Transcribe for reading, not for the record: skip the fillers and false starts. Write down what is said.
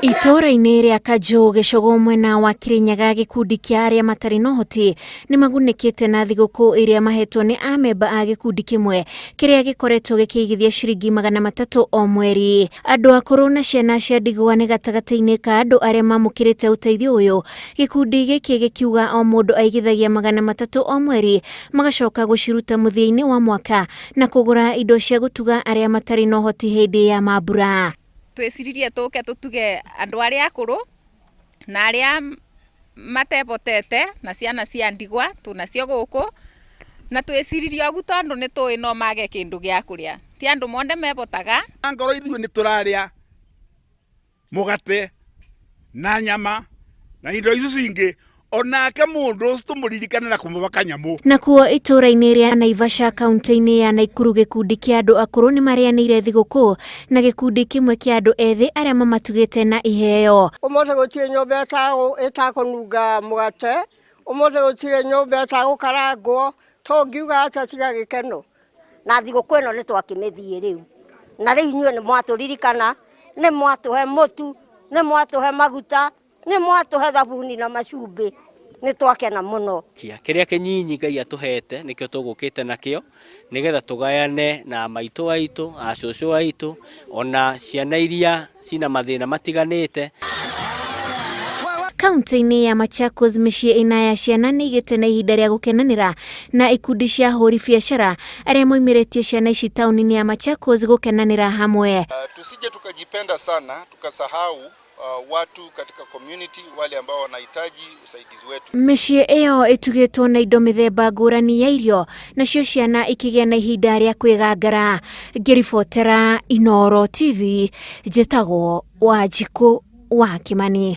Itũũra-inĩ rĩa Kanjũ gĩcũgũ mwena wa Kĩrĩnyaga gĩkundi kĩa arĩa matarĩ na ũhoti nĩ magunĩkĩte na thigũkũ ĩrĩa mahetwo nĩ amemba a gĩkundi kĩmwe kĩrĩa gĩkoretwo gĩkĩigithia ciringi 300 o mweri. Andũ akũrũ na ciana cia ndigwa nĩ gatagatĩ-inĩ ka andũ arĩa mamũkĩrĩte ũteithio ũyũ, gĩkundi gĩkĩ gĩkiuga o mũndũ aigithagia 300 o mweri magacoka gũciruta mũthia-inĩ wa mwaka na kũgũra indo cia gũtuga arĩa matarĩ na ũhoti hĩndĩ ya mambura. Twĩciririe tũke tũtuge andũ arĩa akũrũ na arĩa matebotete na ciana cia ndigwa tũnacio gũkũ, na twĩciririe ũguo tondũ nĩ tũĩ no mage kĩndũ gĩa kũrĩa, ti andũ monde mebotaga. Ngorwo ithuĩ nĩ tũrarĩa mũgate na nyama na indo icio cingĩ, onake mũndũ ũcio tũmũririkane na kũmũba kanyamũ. Nakuo itũũra-inĩ rĩa Naivasha kaunti-inĩ ya Naikuru gĩkundi kĩa andũ akũrũ nĩ marĩanĩire thigũkũ na gĩkundi kĩmwe kĩa andũ ethĩ arĩa mamatugĩte na iheo. Ũmũthĩ gũtirĩ nyũmba ĩtakũnunga mũgate, ũmũthĩ gũtirĩ nyũmba ĩtagũkarangwo, tũngiuga atĩa tiga gĩkeno. Na thigũkũ ĩno nĩ twakĩmĩthiĩ rĩu, na rĩu inyuĩ nĩ mwatũririkana, nĩ mwatũhe mũtu, nĩ mwatũhe maguta, nĩ mwatũhe thabuni na macumbĩ, nĩ twakena mũno. Kĩrĩa kĩnyinyi Ngai atũhete nĩkĩo tũgũkĩte nakĩo nĩgetha tũgayane na maitũ aitũ, a cũcũ aitũ, ona ciana iria cina mathĩna matiganĩte. Kaunti-inĩ ya Machakos mĩciĩ ĩna ya ciana nĩ igĩte na ihinda rĩa gũkenanĩra na ikundi cia ahũri biacara arĩa moimĩrĩtie ciana ici taũni-inĩ ya Machakos gũkenanĩra hamwe. Tusije tukajipenda sana tukasahau watu katika community wale ambao wanahitaji usaidizi wetu. Mĩciĩ ĩyo ĩtugĩtwo na indo mĩthemba ngũrani ya irio nacio ciana ikĩgĩa na ihinda rĩa kwĩgangara. Ngĩribotera Inooro TV njĩtagwo Wanjikũ wa Kĩmani.